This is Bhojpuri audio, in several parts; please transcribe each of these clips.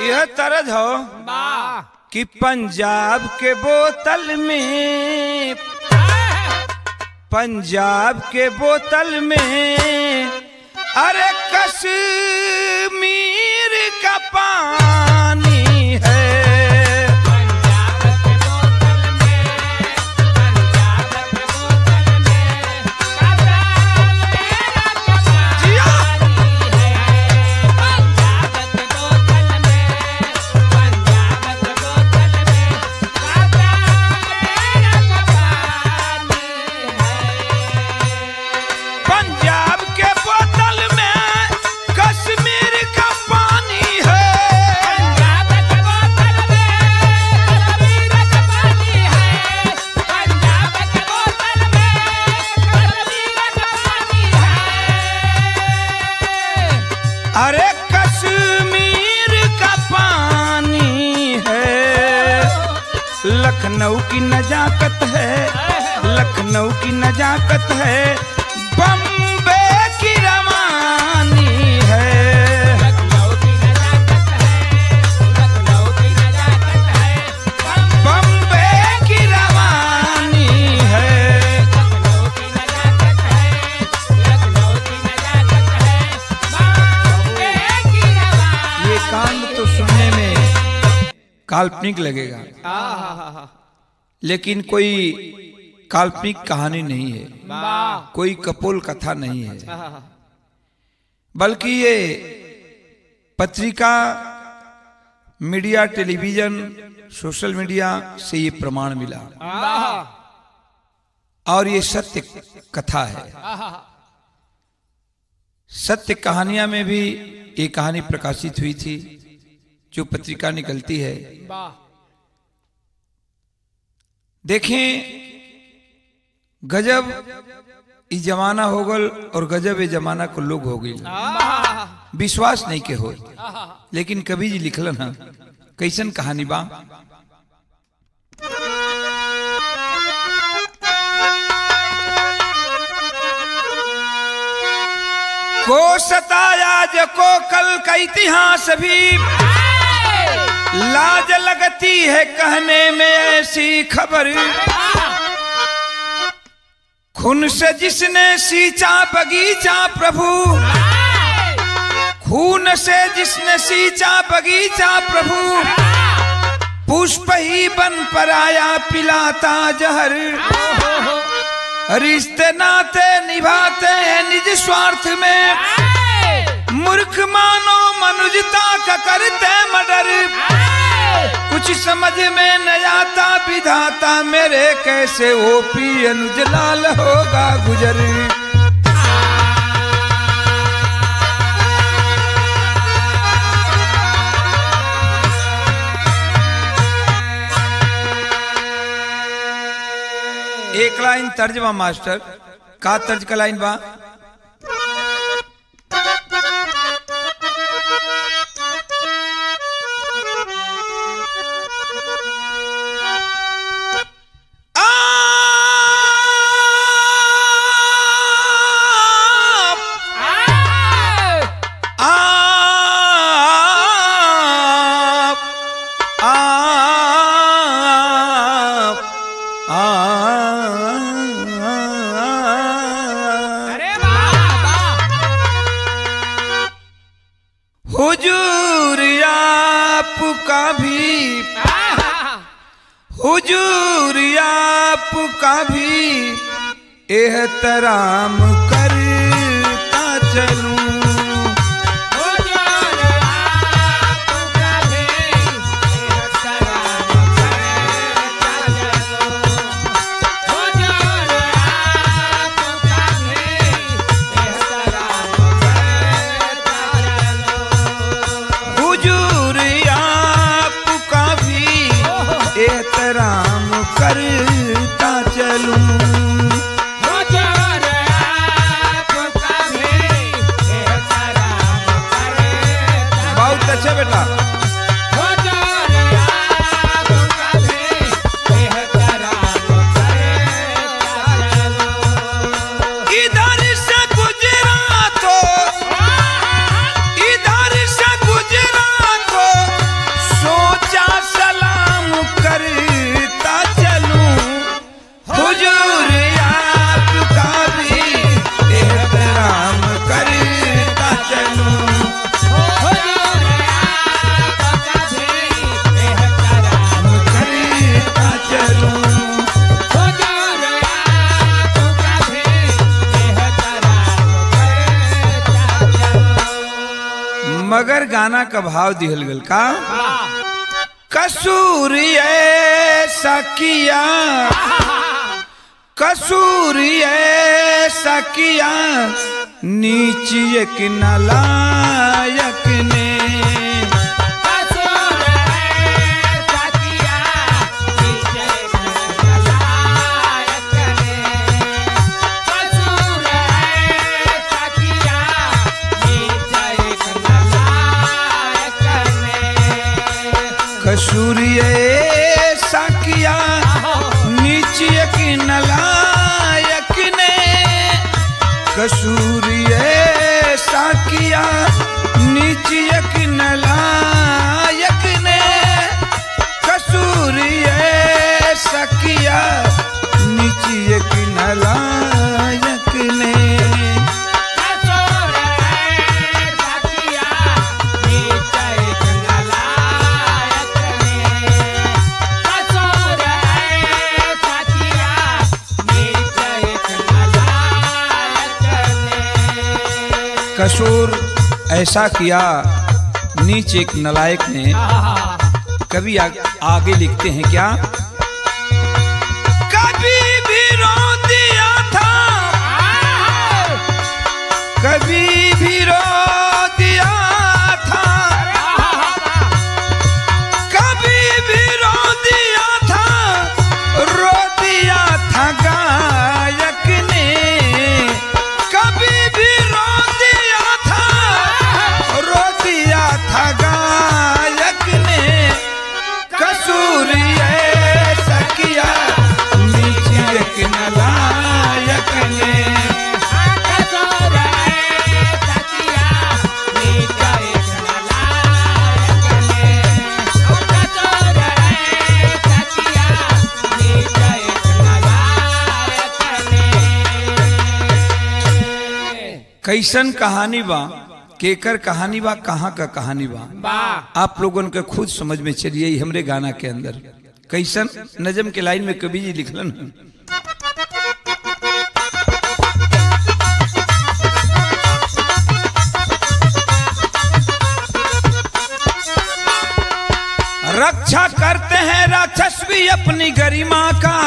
यह तरज हो कि पंजाब के बोतल में, पंजाब के बोतल में अरे कश्मीर का पानी है। पंजाब के बोतल में, पंजाब के बोतल में कश्मीर का पानी है। पंजाब के बोतल में, पंजाब के बोतल में कश्मीर का पानी है। पंजाब के बोतल में कश्मीर का पानी है। पंजाब के बोतल में कश्मीर का पानी है। पंजाब के बोतल में कश्मीर का पानी है। अरे कश्मीर का पानी है। लखनऊ की नजाकत है, लखनऊ की नजाकत है, बम्बे की रवानी है। लखनऊ की नजाकत है, लखनऊ की नजाकत है, बम्बे की रवानी है। लखनऊ की नजाकत है, लखनऊ की नजाकत है, बम्बे की रवानी। ये कांड तो सुनने में काल्पनिक लगेगा, लेकिन कोई काल्पनिक कहानी नहीं है, कोई कपोल कथा नहीं है, बल्कि ये पत्रिका, मीडिया, टेलीविजन, सोशल मीडिया से ये प्रमाण मिला और ये सत्य कथा है। सत्य कहानियां में भी ये कहानी प्रकाशित हुई थी, जो पत्रिका निकलती है। देखें, गजब ये जमाना हो गल और गजब ये जमाना को लोग हो गई, विश्वास नहीं के हो। लेकिन कभी जी लिखलन है, कैसन कहानी बा। को सताया जो को कल का इतिहास भी, लाज लगती है कहने में ऐसी खबर। खून से जिसने सींचा बगीचा प्रभु, खून से जिसने सींचा बगीचा प्रभु, पुष्प ही बन पर आया पिलाता जहर। रिश्ते नाते निभाते हैं निज स्वार्थ में, मूर्ख मानो मनुजता का करते मर्डर। कुछ समझ में न आता विधाता मेरे, कैसे वो पी अनुज लाल होगा गुजर। एक लाइन तर्जमा मास्टर का तर्ज का लाइन बा। हुजूर आपका भी, हुजूर आपका भी एहतराम करता चलूं। हुजूर आपका भी एहतराम करता चलूं। हुजूर आपका भी एहतराम करता चलूं। हुजूर आपका भी एहतराम करता चलूं। हुजूर आपका भी एहतराम करता। बहुत अच्छे बेटा। हुजूर आपका भी एहतराम करता चलूं। इधर से गुजरा तो, मगर गाना का भाव दिहल गल का कसूर ऐसा किया, कसूर ऐसा किया नीच एक नालायक ने, कसूर ऐसा किया नीच एक नालायक ने, कसूर ऐसा किया नीच एक नालायक ने, कसूर ऐसा किया नीच एक नालायक ने, कसूर ऐसा किया नीच एक नालायक ने, कसूर ऐसा किया नीच एक नालायक ने, कसूर ऐसा किया नीच एक नालायक ने, कसूर ऐसा किया नीच एक नालायक ने, कसूर ऐसा किया नीच एक नालायक ने। कभी आगे लिखते हैं क्या, कभी भी रो दिया था, कभी भी रो दिया था, कभी भी रो दिया था, रो दिया था गायक ने, कभी भी रो दिया था, रो दिया था गायक ने, कसूर ऐसा किया नीच एक नालायक ने, कसूर ऐसा किया नीच एक नालायक ने, कसूर ऐसा किया नीच एक नालायक ने। कैसन कहानी बा, केकर कहानी बा, कहाँ का कहानी बा, आप लोगन के खुद समझ में चलिए हमरे गाना के अंदर कैसन नजम के लाइन में कवि जी लिखलन। रक्षा करते हैं राक्षस भी अपनी गरिमा का,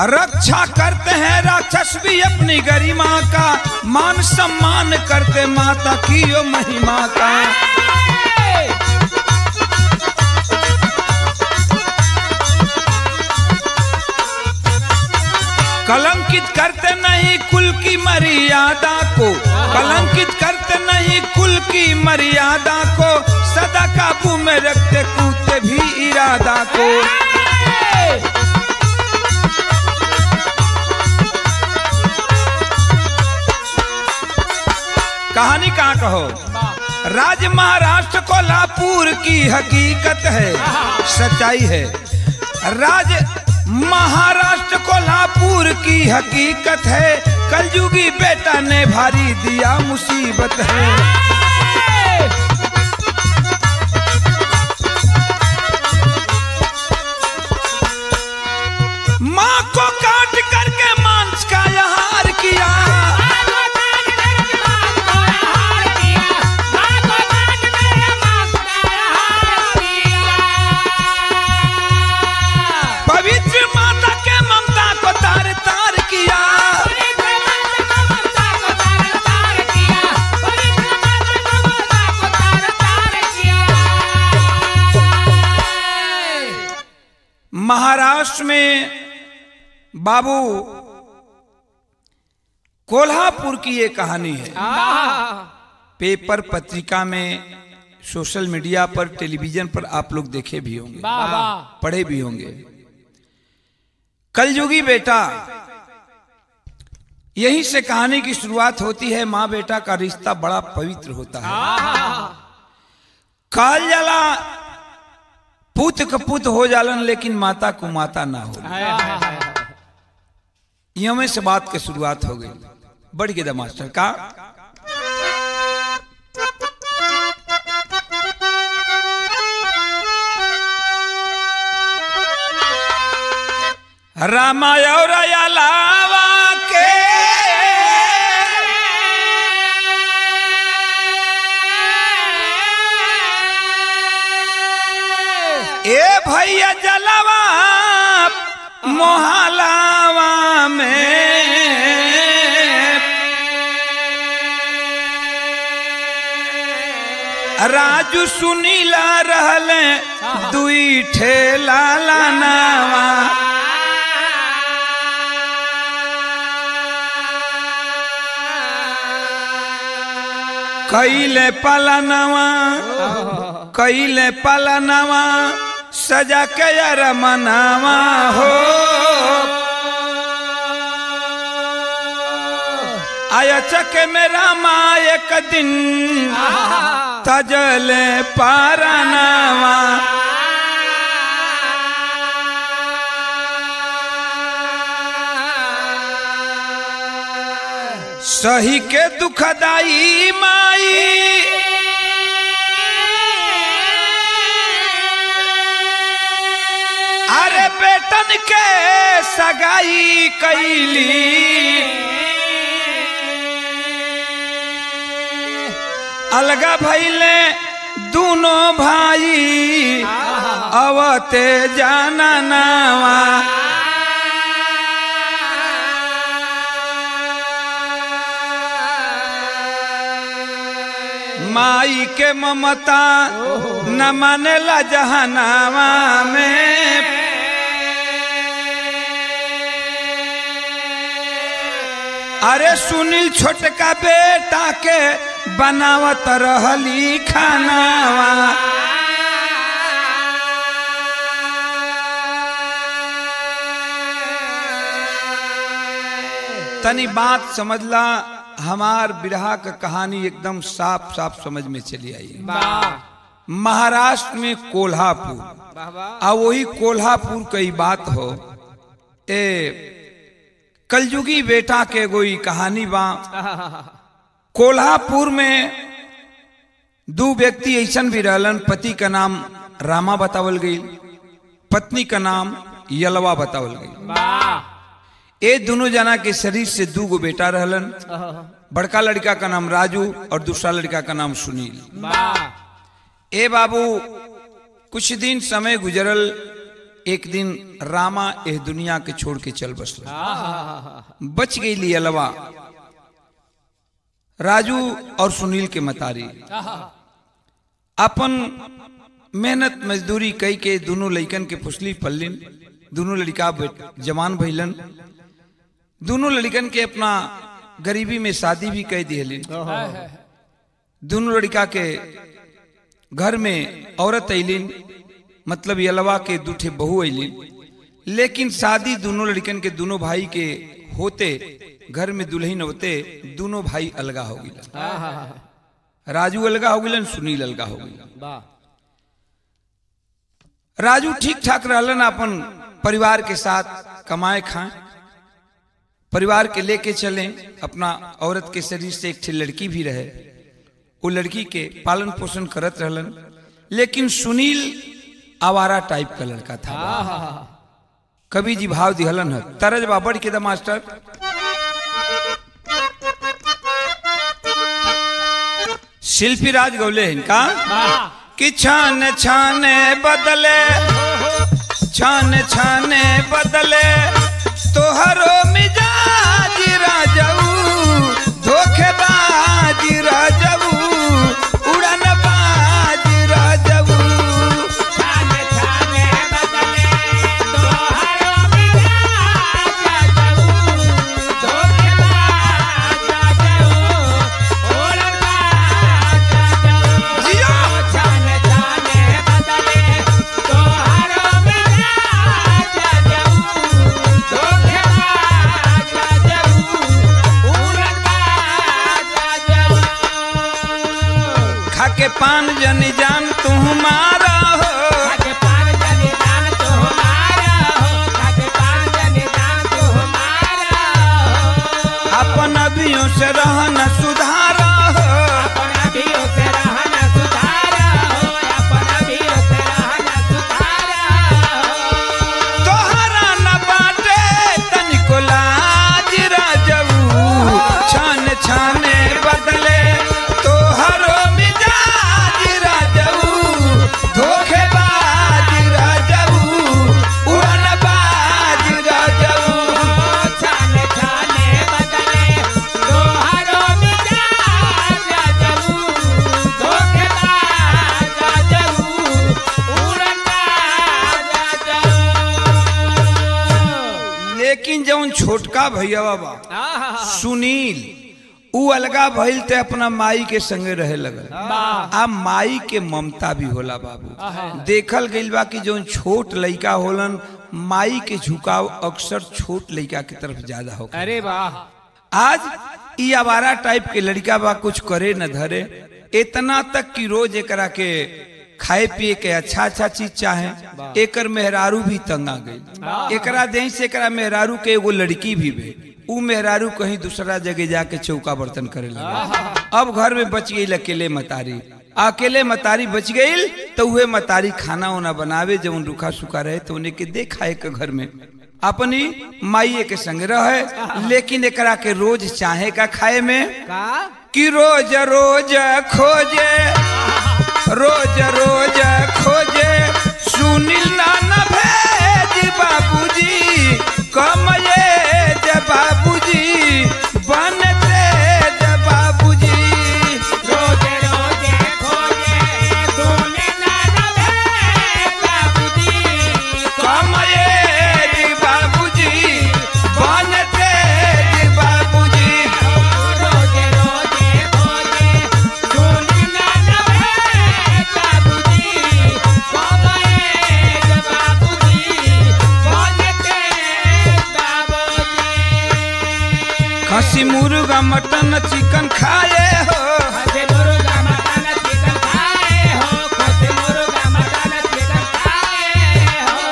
रक्षा करते हैं राक्षस भी अपनी गरिमा का, मान सम्मान करते माता की यो महिमा का। कलंकित करते नहीं कुल की मर्यादा को, कलंकित करते नहीं कुल की मर्यादा को, सदा काबू में रखते कूदते भी इरादा को। कहानी कहाँ कहो, राज महाराष्ट्र कोल्हापुर की हकीकत है, सच्चाई है। राज महाराष्ट्र कोल्हापुर की हकीकत है, कलयुगी बेटा ने भारी दिया मुसीबत है। माँ को काट करके मांस का आहार किया, पवित्र माता के ममता को तार तार किया, महाराष्ट्र में बाबू कोल्हापुर की ये कहानी है। पेपर पत्रिका में, सोशल मीडिया पर, टेलीविजन पर आप लोग देखे भी होंगे, पढ़े भी होंगे। कलयुगी बेटा, यहीं से कहानी की शुरुआत होती है। माँ बेटा का रिश्ता बड़ा पवित्र होता है। काल जाला पुत कपुत हो जालन, लेकिन माता को माता ना हो। यहीं से बात की शुरुआत हो गई। बढ़ गया मास्टर का। रामाय और अलावा के ए भैया जलवा मोहलावा में राजू सुनीला रहले दुई ठेला लानावा। कैले पलनवा कैले पलनवा सजा के यार मनावा हो। आया चके मेरा माँ एक दिन तजले पारनावा। सही के दुखदाई माई अरे बेटन के सगाई कैली। अलगा भैले दोनों भाई अवते जाना नावा। माई के ममता न मानेला जहनावा में। अरे सुनील छोटका बेटा के बनावत रहली खानावा। तनी बात समझला, हमार बिरहा का कहानी एकदम साफ साफ समझ में चली आई। महाराष्ट्र में कोल्हापुर, आ वही कोल्हापुर कई बात हो। ए कलयुगी बेटा के गोई कहानी बा। कोल्हापुर में दो व्यक्ति ऐसा भी रहलन, पति का नाम रामा बतावल गई, पत्नी का नाम यलवा बतावल गई। ए दोनों जना के शरीर से दो गो बेटा रहलन, बड़का लड़का का नाम राजू और दूसरा लड़का का नाम सुनील। ए बाबू कुछ दिन समय गुजरल, एक दिन रामा एह दुनिया के छोड़ के चल बसल, बच गई यलवा राजू और सुनील के मतारी। अपन मेहनत मजदूरी कई के दोनों लड़कन के फुसली पल्लिन, दोनों लड़का जवान भइलन, दोनों लड़कन के अपना गरीबी में शादी भी कह दिहलिन। दोनों लड़का के घर में औरत अलिन, मतलब यलवा के दूठे बहू अलिन, लेकिन शादी दोनों लड़कन के दोनों भाई के होते, घर में दुल्हन होते दोनों भाई अलगा हो गए। राजू अलगा हो गए, सुनील अलगा हो गए। राजू ठीक ठाक रहलन, अपन परिवार के साथ कमाए खाए, परिवार के लेके चले, अपना औरत के शरीर से एक लड़की भी रहे, वो लड़की के पालन पोषण करत रहलन। लेकिन सुनील आवारा टाइप का लड़का था। कवि जी भाव दिहलन है, तरज बाबड़ के the master. शिल्पी राज गौले इनका कि छान छाने बदले, छान छाने बदले तोहरो मिजाज राजऊ, धोखेबाज राजऊ, उड़न बाज राजऊ। छान छाने बदले तोहरो मिजाज राजऊ, धोखेबाज राजऊ, उड़न बाज राजऊ। छान छाने बदले तोहरो मिजाज राजऊ, धोखेबाज राजऊ, उड़न बाज राजऊ। खाके पान जनी जान तुम्हारा हो, खाके पान जनी जान तुम्हारा हो, खाके पान जनी जान तुम्हारा हो। अपन अभियों से रहना सुधारा हो, अपन अभियों से रहना सुधारा हो, अपन अभियों से रहना सुधारा हो। तोहरा न बाटे तनिको लाज राजऊ, छान छाने बदले तोहरो मिजाज राजऊ, धोखेबाज छोटका भैया बा सुनील, उ अलगा भइल ते अपना माई के संगे रहे लगल। आ माई के ममता भी होला बाबू। देखल गइल बा कि जो छोट लइका होलन माई के झुकाव अक्सर छोट लइका की तरफ ज्यादा हो। अरे वाह। आज ई आवारा टाइप के लड़का बा, कुछ करे न धरे, इतना तक कि रोज एकरा के खाए पिए के अच्छा अच्छा चीज चाहे। एकर मेहरारू भी तंग आ गई। एकरा देही से एकरा मेहरारू के एगो लड़की भी बे, उ मेहरारू कहीं दूसरा जगह जाके चौका बर्तन करे लगा। अब घर में बच गई अकेले मतारी। अकेले मतारी बच गई तो वह मतारी खाना वाना बनावे, जब रूखा सूखा रहे तो उन्हें के दे खाए के घर में अपनी माई के संग रहे। लेकिन एकरा के रोज चाहे का खाए में का? कि रोज रोज खोजे, रोज रोज खोजे सुनील नाना भेज बाबूजी, कमये बाबूजी बनते बाबूजी। रोज रोज खोजे सुनील नाना भेज बाबूजी, कमये बाबूजी बनते बाबूजी। रोज रोज खोजे सुनील नाना भेज बाबूजी, कमये बाबूजी बनते बाबूजी। खसी मुर्गा मटन चिकन खाए हो, खसी मुर्गा मटन चिकन खाए हो, खसी मुर्गा मटन चिकन खाए हो।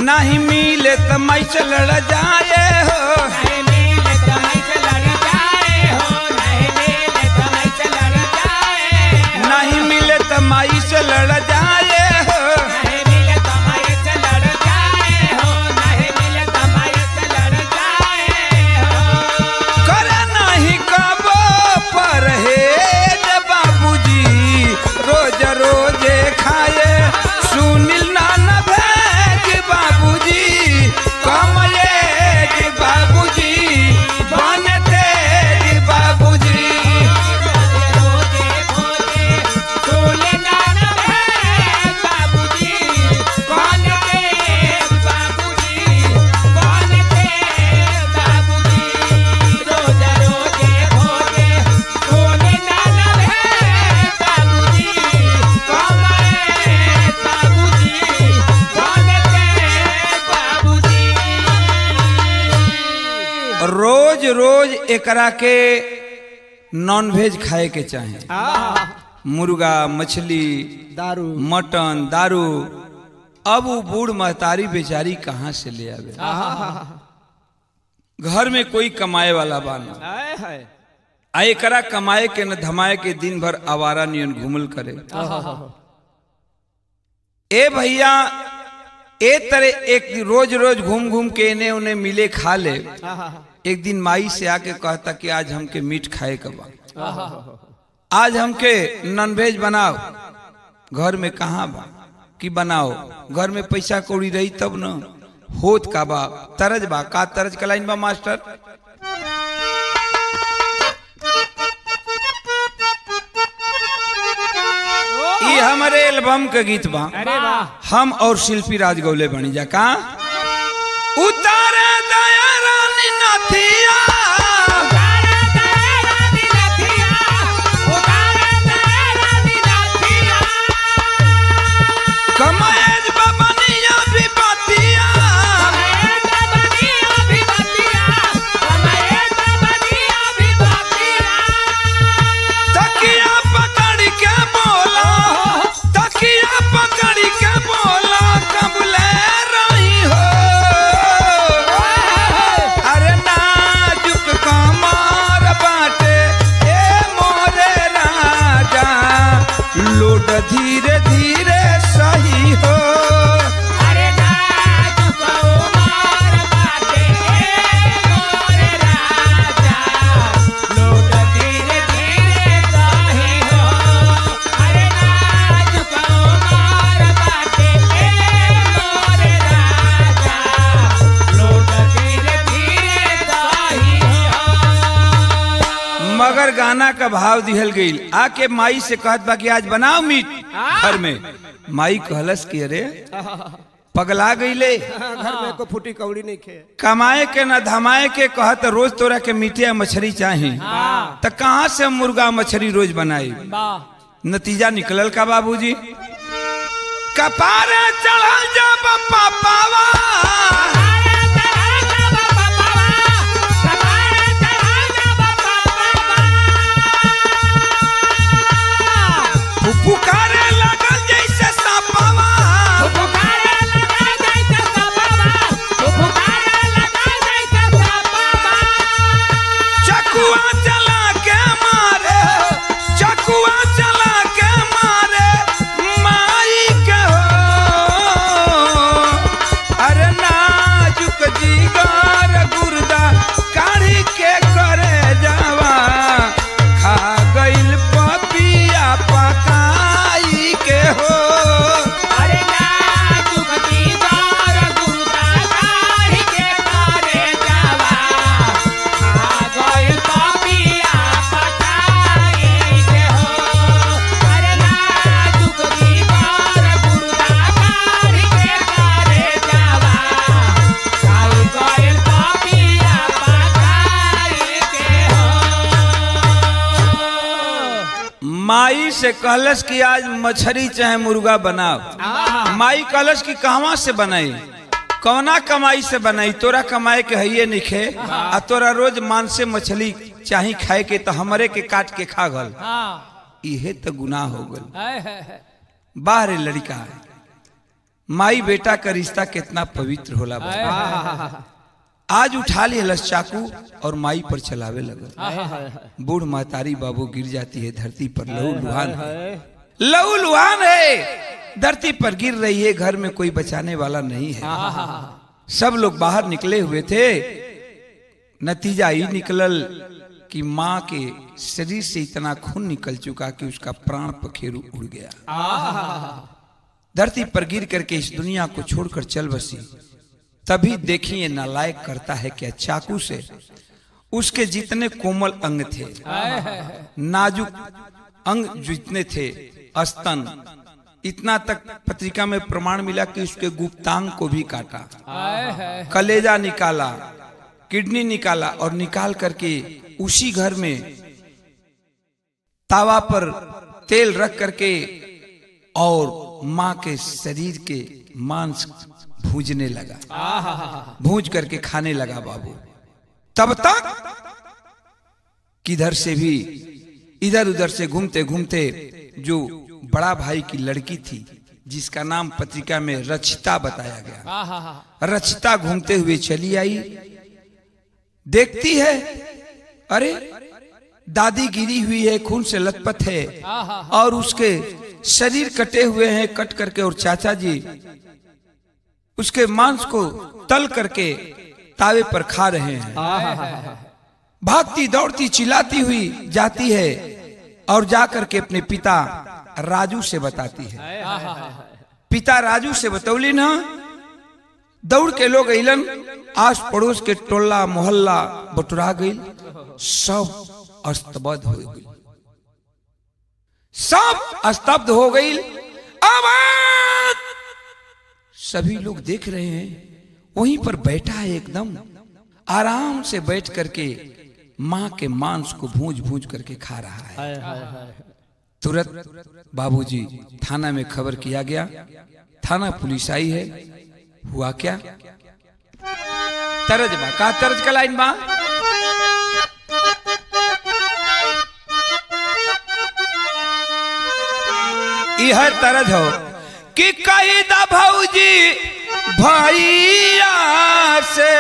नहीं मिले तो माई से लड़ जाए हो, नहीं मिले तो माई से लड़ जाए हो, नहीं मिले तो माई से लड़ जाए हो, नहीं मिले तो माई से लड़ जाए हो। नहीं मिले तो माई से लड़ जाए हो, नहीं मिले तो माई से लड़ जाए हो। करे नहीं कबो परहेज बाबूजी, रोज रोज खाए सुनील नाना भेज बाबूजी, कमलेज बाबूजी बनते बाबूजी। रोज रोज खोजे सुनील नाना भेज बाबूजी, कौन तेज बाबूजी, कौन तेज बाबूजी। रोज रोज खोजे सुनील नाना भेज बाबूजी, कमलेज बाबूजी, कौन तेज बाबूजी। रोज रोज एकरा के नॉनवेज खाए के चाहे, मुर्गा मछली दारू मटन दारू। अब वो बूढ़ महतारी बेचारी कहाँ से ले आवे? घर में कोई कमाए वाला बाना, आ एकरा कमाए के न धमाए के दिन भर आवारा नियन घूमल करे। ए भैया ए तरह एक दिन रोज रोज घूम घूम के इन्हें उन्हें मिले खा ले। एक दिन माई से आके कहता कि आज हमके मीट खाए के बा, आज हमके नॉनवेज बनाओ। घर में कहाँ बा कि बनाओ, घर में पैसा कौड़ी रही तब न होत का बा। तरज बा का तरज का लाइन बा मास्टर? ये हमारे एल्बम के गीत बा। अरे वाह। हम और शिल्पी राज गौले बनी जा का उतारे दया रानी नथिया, उतारा दया रानी नथिया, उतारा दया रानी नथिया। कमाएज बबनिया विपतिया, कमाए बबनिया विपतिया, कमाए बबनिया विपतिया। तकिया पकड़ के बोला, तकिया पकड़ के बोला कबले रही हो। अरे नाजुक कमर बाटे ए मोरे राजा, लोड धीरे धीरे सही हो। अरे नाजुक उमर बाटे ए मोरे राजा, लोट धीरे धीरे सही हो। अरे नाजुक उमर बाटे ए मोरे राजा, लोट धीरे धीरे सही हो। मगर गाना का भाव दिहल गईल। आके माई से कहत बा कि आज बनाओ मीट घर में। माई कहलस कि अरे पगला गईले, घर में को फूटी कौड़ी नहीं खे, कमाए के ना धमाए के, कहत रोज तोरा के मीठे मछली चाही, तो कहाँ से मुर्गा मछली रोज बनाई। नतीजा निकलल का बाबूजी, कपारे चढ़ल जब पापावा, पुकारे लगल जैसे सापावा, चकुआ चला के मारे, चकुआ चला के मारे माई के हो, अरे नाजुक जिगर गुर्दा काढ़ी के करे जावा, खा गइल पपिया पकाई के हो। अरे नाजुक जिगर गुर्दा काढ़ी के करे जावा, खा गइल पपिया पकाई के हो। अरे नाजुक जिगर गुर्दा काढ़ी के करे जावा, खा गइल पपिया पकाई के हो। माई से कहलस कि आज मछली चाहे मुर्गा बनाओ। माई कहलस कि कहवा से बनाई, कौना कमाई से बनाई, तोरा कमाए के हइये निखे, आ तोरा रोज मांसे मछली चाही खाए के, तो हमरे के काट के खा गल, इहे तो गुनाह हो गल। बाहर लड़का, माई बेटा का रिश्ता कितना पवित्र होला। आज उठा लिहलस चाकू और माई पर चलावे लगल। बूढ़ महतारी बाबू गिर जाती है धरती पर, लहू लुहान है, लहू लुहान है, धरती पर गिर रही है, घर में कोई बचाने वाला नहीं है, सब लोग बाहर निकले हुए थे। नतीजा ये निकलल कि माँ के शरीर से इतना खून निकल चुका कि उसका प्राण पखेरु उड़ गया, धरती पर गिर करके इस दुनिया को छोड़कर चल बसी। तभी देखिए नालायक करता है क्या, चाकू से उसके जितने कोमल अंग थे, नाजुक अंग जितने थे, स्तन, इतना तक पत्रिका में प्रमाण मिला कि उसके गुप्तांग को भी काटा, कलेजा निकाला, किडनी निकाला, और निकाल करके उसी घर में तावा पर तेल रख करके और माँ के शरीर के मांस भूजने लगा, भूज करके खाने लगा बाबू। तब तक किधर से भी इधर उधर से घूमते घूमते जो बड़ा भाई की लड़की थी, जिसका नाम पत्रिका में रचिता बताया गया, रचिता घूमते हुए चली आई, देखती है अरे दादी गिरी हुई है, खून से लथपथ है और उसके शरीर कटे हुए हैं, कट करके, और चाचा जी उसके मांस को तल करके तावे पर खा रहे हैं। भागती दौड़ती चिल्लाती हुई जाती है और जा करके अपने पिता राजू से बताती है। पिता राजू से बतौली ना, दौड़ के लोग अलन, आस पड़ोस के टोला मोहल्ला बटुरा गई, सब अस्तब्ध हो गई, सब स्तब्ध हो गई। अब सभी लोग देख रहे हैं, वहीं पर बैठा है एकदम आराम से बैठ करके माँ के मांस को भूंज भूंज करके खा रहा है। तुरंत बाबूजी थाना में खबर किया गया, थाना पुलिस आई है। हुआ क्या, तरज बा का तरज का लाइन बा, यह तरज हो कि कही दा भौजी भैया से,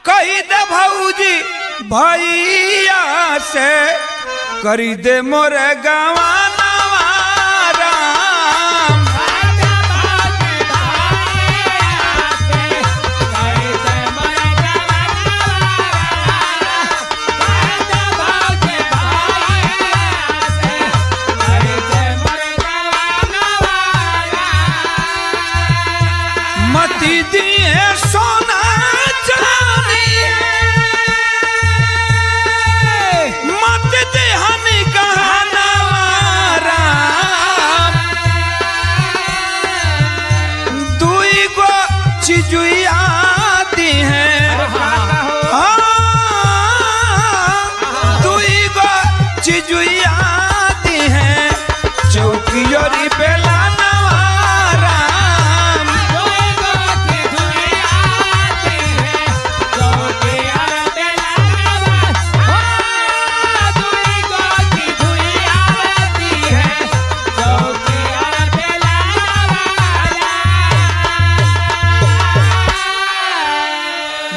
कही दे भौजी भैया से, करी दे मोरे गवाना राम। मती दिए सोना चांदी, मत देहन गहना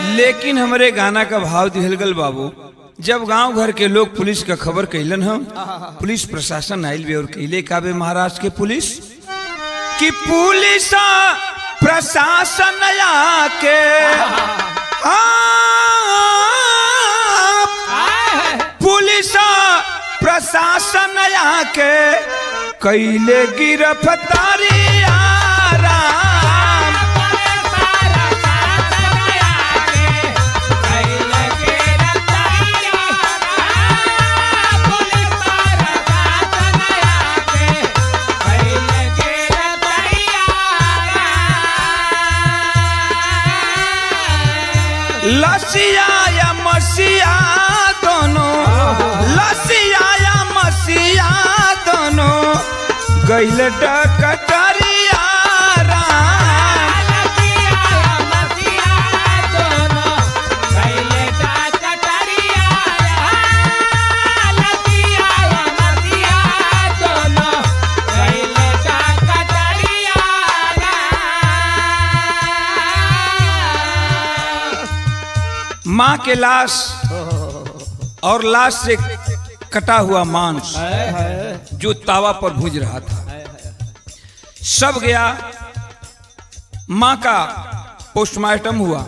लेकिन हमरे गाना का भाव दिहल गल बाबू। जब गांव घर के लोग पुलिस का खबर कैलन, हम पुलिस प्रशासन आयल बे और कैले काबे महाराष्ट्र के पुलिस कि पुलिस प्रशासन आके पुलिस प्रशासन आके कैले गिरफ्तारी राम। लसिया या मसिया दोनों, लसिया या मसिया दोनों गैल डकटरिया राम। माँ के लाश और लाश से कटा हुआ मांस जो तावा पर भूज रहा था सब गया। माँ का पोस्टमार्टम हुआ,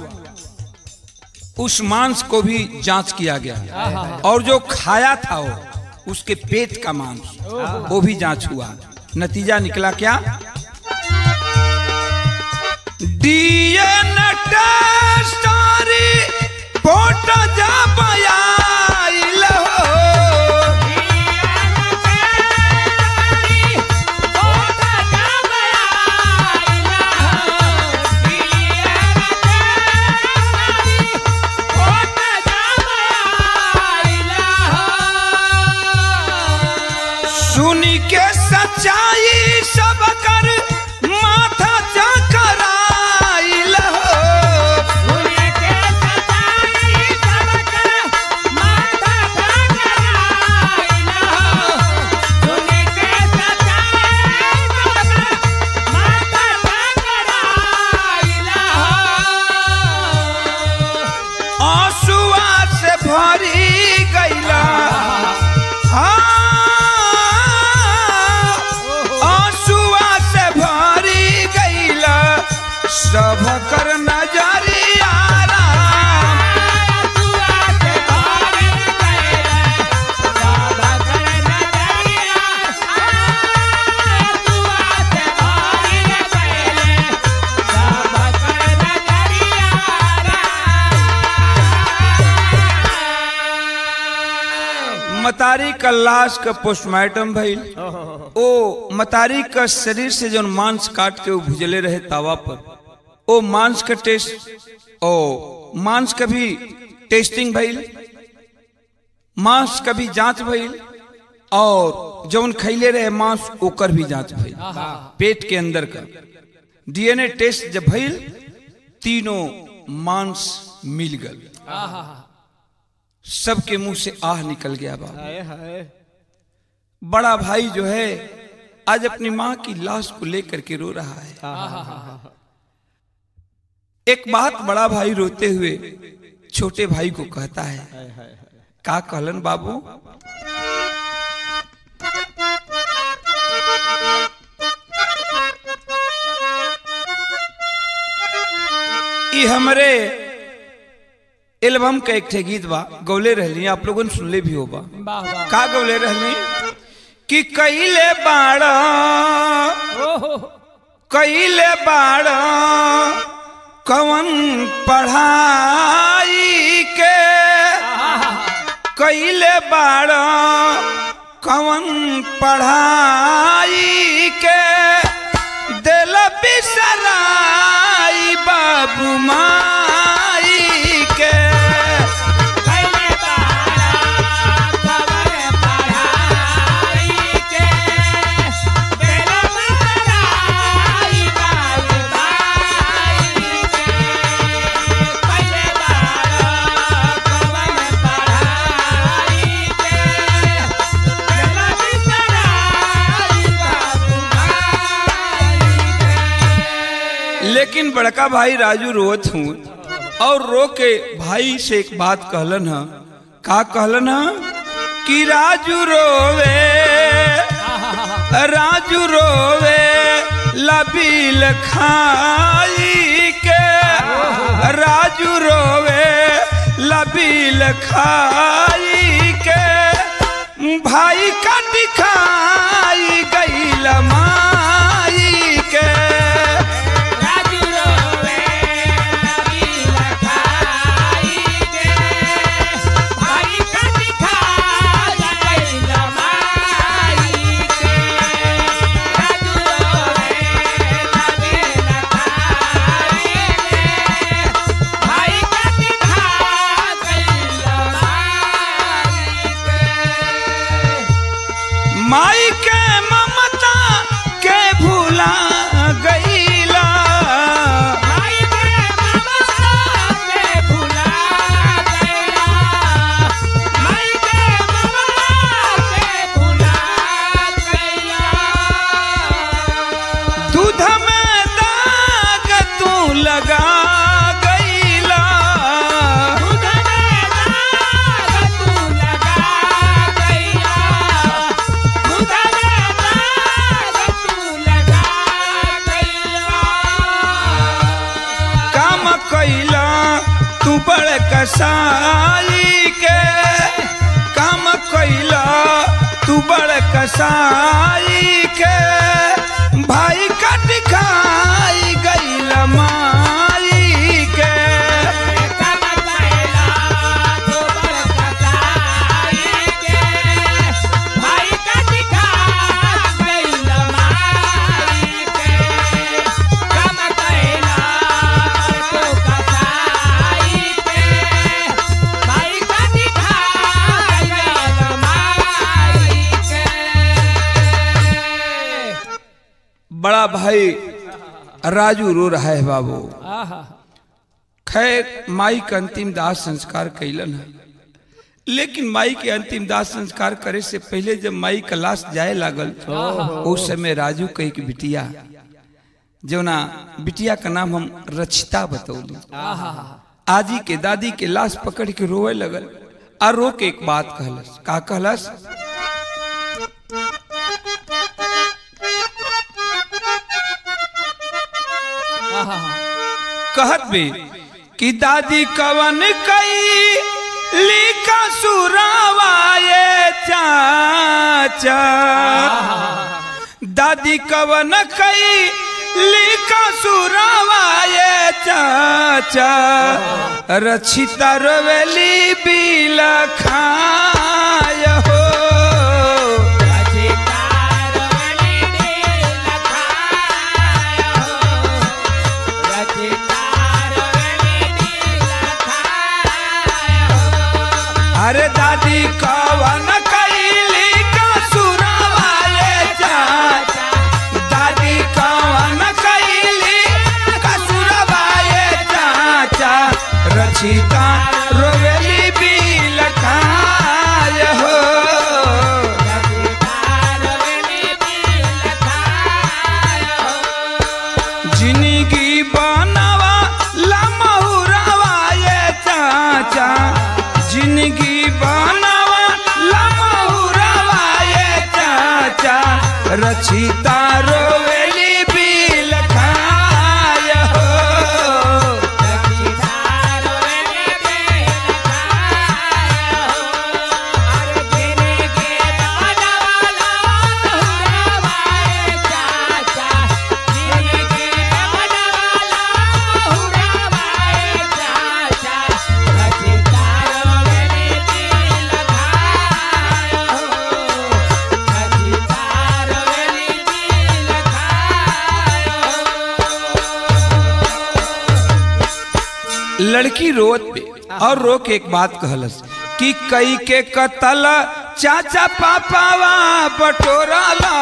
उस मांस को भी जांच किया गया और जो खाया था वो उसके पेट का मांस वो भी जांच हुआ। नतीजा निकला क्या? डीएनए टेस्ट रिपोर्ट जब आइल हो, सुनी के सच्चाई सब कर माथा चकराइल हो। आंसुआ से भरी गईला, आंसुआ से भरी गईला सब कर नजरिया राम। मतारी का लाश का पोस्टमार्टम भइल, ओ मतारी का शरीर से जो मांस काट के वो भुजले रहे तावा पर, ओ मांस का टेस्ट, ओ मांस का भी टेस्टिंग भइल, मांस का भी जांच भइल और जौन खैले रहे मांस ओकर भी जांच भइल, पेट के अंदर का डीएनए टेस्ट जब भइल तीनों मांस मिल गल। सबके मुंह से आह निकल गया। बाबा बड़ा भाई जो है आज अपनी माँ की लाश को लेकर के रो रहा है। एक बात बड़ा भाई रोते हुए छोटे भाई को कहता है, का कहलन बाबू? ई हमरे एल्बम का एक ठे गीत बा, गौले रहली, आप लोगों ने सुनले भी होबा। का गौले रहली कि कैले बाड़ा, कैले बाड़ा कवन पढ़ाई के, कैले बाड़ा कवन पढ़ाई के दिल बिसराई बाबू माई के। लेकिन बड़का भाई राजू रोत हूँ, और रो के भाई से एक बात कहलन है। का कहलन है कि राजू रोवे, राजू रोवे लबील खाई के, राजू रोवे लबील खाई के, भाई का दिखाई गईल माई के। राजू रोवे लबील खाई के, भाई का दिखाई गईल माई के। राजू रोवे लबील खाई के, भाई का दिखाई गईल माई के। माई के ममता के भूला गईला, माई के ममता के भुला गईला, माई के ममता के भुला गईला। दूध में दाग तू लगा गईला, दूध में दाग तू लगा गईला, दूध में दाग तू लगा गईला। काम कैला तू बड़ कसाई के, काम कैला तू बड़ कसाई के, भाई कट खाई गईल माई के। काम कैला तू बड़ कसाई के, भाई का दिखा गईल माई के। काम कैला तू कसाई के, भाई का दिखा गईल माई के। बड़ा भाई राजू रो रहा है बाबू। आहा खैर माई का अंतिम दाह संस्कार कैलन है, लेकिन माई के अंतिम दाह संस्कार करे से पहले जब माई का लाश जाए लागल उस समय राजू के एक बिटिया, जो ना बिटिया का नाम हम रचिता बतौली, आजी के दादी के लाश पकड़ के रोवे लगल और रो के एक बात कहलस। का कहलस? कहत भी कि दादी कवन कई लिखा सुरावाए चाचा, दादी कवन कई लिखा सुरावाए चाचा, रचिता रोवेली बिल खाय हो। अरे दादी कवन कैली का सुरावाए चाचा, दादी कवन कैली का सुरावाए चाचा, रचिता रोवेली बिल खाय हो। जिंदगी बनावा लमहुरावाए चाचा, जिंदगी बनावा लमहुरावाए चाचा, रचिता रोवेली बिल खाय हो। लड़की रोत पे और रो के एक बात कहलस कि कई के कतल चाचा पापावा बटोराला,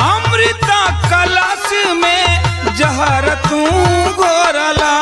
अमृता कलश में जहर तू घोरला।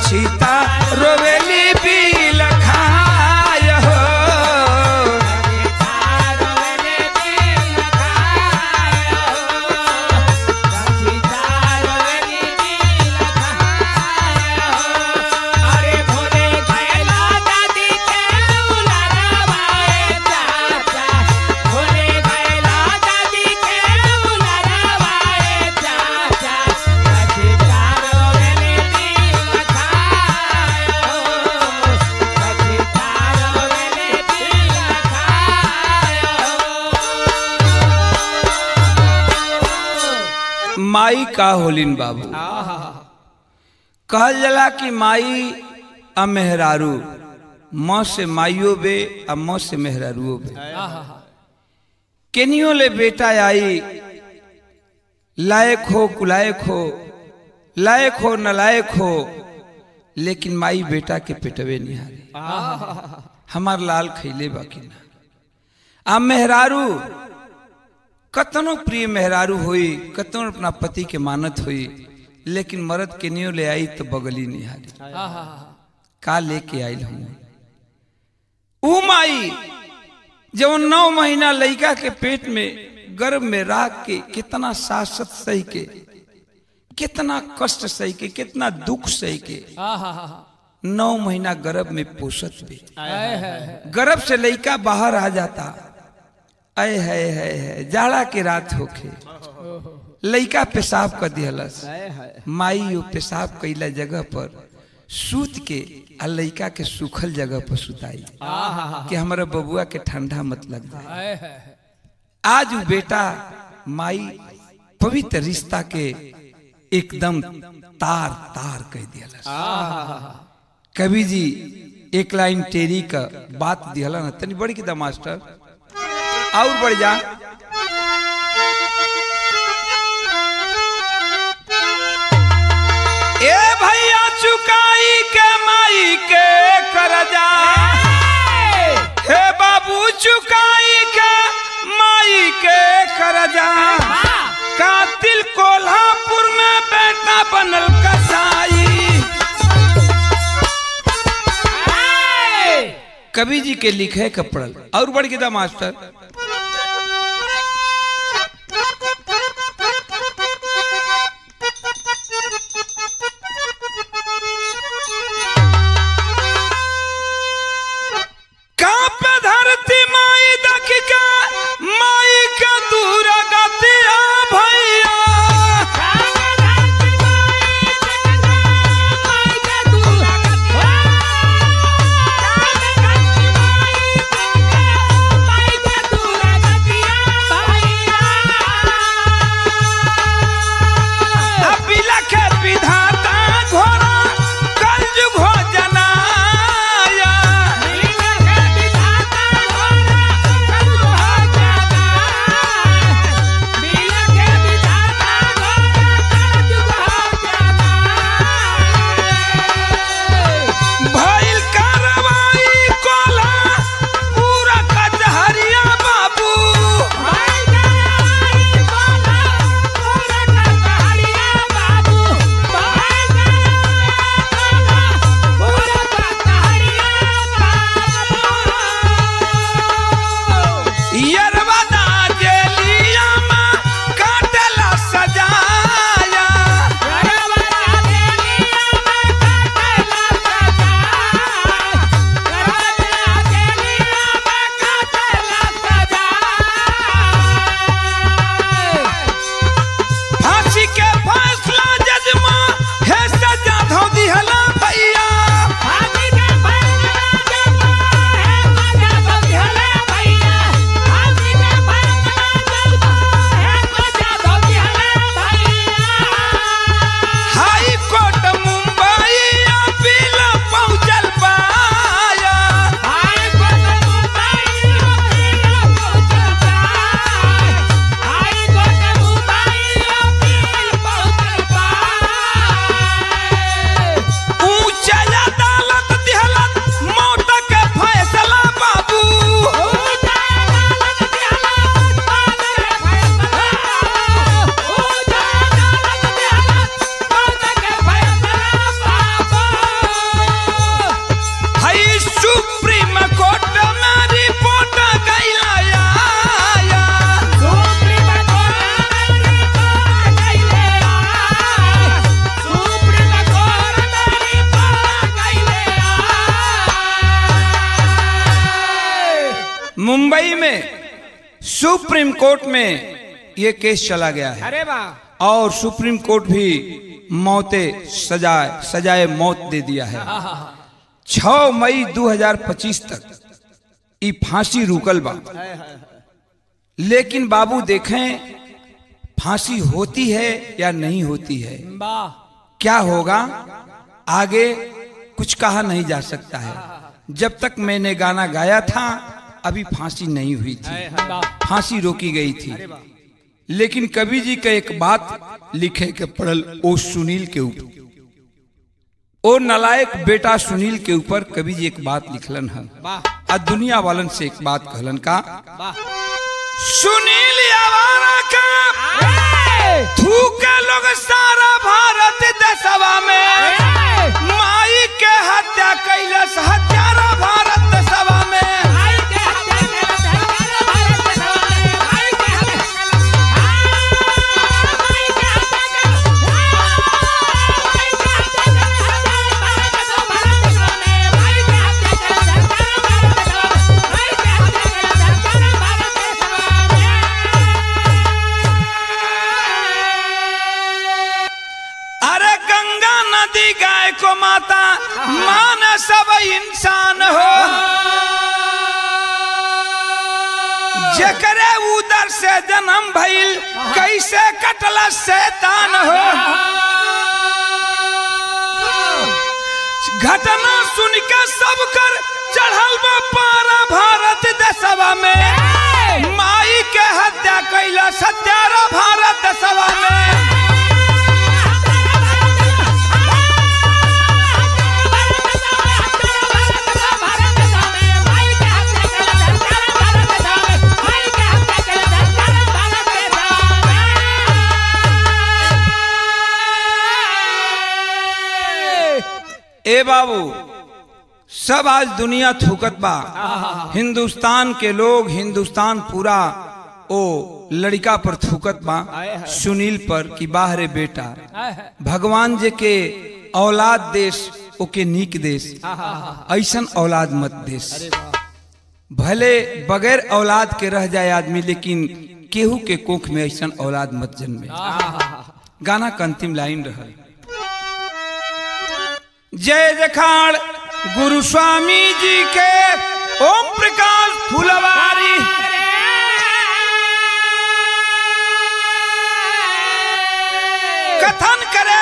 रक्षिता रोवेली बिल खाय हो। माई का होलिन बाबू, कहल जला कि माई आ मेहरारू, म से माइयो बे आ म से मेहरारूओ बे। केनियो ले बेटा आई, लायक हो कुलायक हो, लायक हो नलायक हो, लेकिन माई बेटा के पेटवे निहारी, हमार लाल खैले बाकी ना। आ मेहरारू कतनो प्रिय मेहरारू हुई, कतनो अपना पति के मानत हुई, लेकिन मर्द के नियो ले आई तो बगली निहारी, का लेके आयल हूँ। ऊ माई जब 9 महीना लड़का के पेट में गर्भ में राख के कितना सासत सही के, कितना कष्ट सही के, कितना दुख सही के 9 महीना गर्भ में पोषत भी, गर्भ से लड़का बाहर आ जाता, अय है है जाड़ा के रात होखे, लड़का पेशाब कर दिहलस, माई यो पेशाब कैला जगह पर सूत के आ लड़का के सूखल जगह पर सुताई कि हमारा बबुआ के ठंडा मत लग जाए। आज वो बेटा माई पवित्र रिश्ता के एकदम तार तार कह दिहलस। कवि जी एक लाइन टेरी का बात दिहला ना, तनी बड़ी की मास्टर और बढ़ जा। ए भैया चुकाई के माई के करजा, हे बाबू चुकाई के माई के करजा, कातिल कोल्हापुर में बेटा बनल कसाई। कवि जी के लिखे के पड़ल और बढ़ गया मास्टर। धरती माई दख के माई के दूर गतिया भैया, मुंबई में सुप्रीम कोर्ट में ये केस चला गया है। अरे वाह। और सुप्रीम कोर्ट भी मौते सजाए सजाए मौत दे दिया है। 6 मई 2025 तक ये फांसी रुकल बा, लेकिन बाबू देखें फांसी होती है या नहीं होती है, क्या होगा आगे कुछ कहा नहीं जा सकता है। जब तक मैंने गाना गाया था अभी फांसी नहीं हुई थी, फांसी रोकी गई थी। लेकिन कवि जी का एक बात लिखे के पड़ल ओ सुनील के ऊपर, ओ नलायक बेटा सुनील के ऊपर कवि जी एक बात लिखलन है आ दुनिया वालन से एक बात कहलन का, सुनील आवारा का थूके लोग सारा भारत देशवा में, माई के हत्या कैलस हत्यारा भारत देशवा में। गाय को माता मान सब इंसान हो, जकरे उदर से जन्म भइल कैसे कटला शैतान हो। घटना सुन के सब कर चढ़ल बा पारा भारत देशवा में, माई के हत्या कैला सत्यारा भारत देशवा में। ए बाबू सब आज दुनिया थूकत बा, हिंदुस्तान के लोग, हिंदुस्तान पूरा ओ लड़का पर थूकत बा सुनील पर कि बाहरे बेटा भगवान जे के औलाद देश ओके नीक देश, ऐसन औलाद मत देश। भले बगैर औलाद के रह जाए आदमी, लेकिन केहू के कोख में ऐसन औलाद मत जन्मे। गाना का अंतिम लाइन रहा। जय जखाड़ गुरु स्वामी जी के, ओम प्रकाश फुलवारी। कथन करे।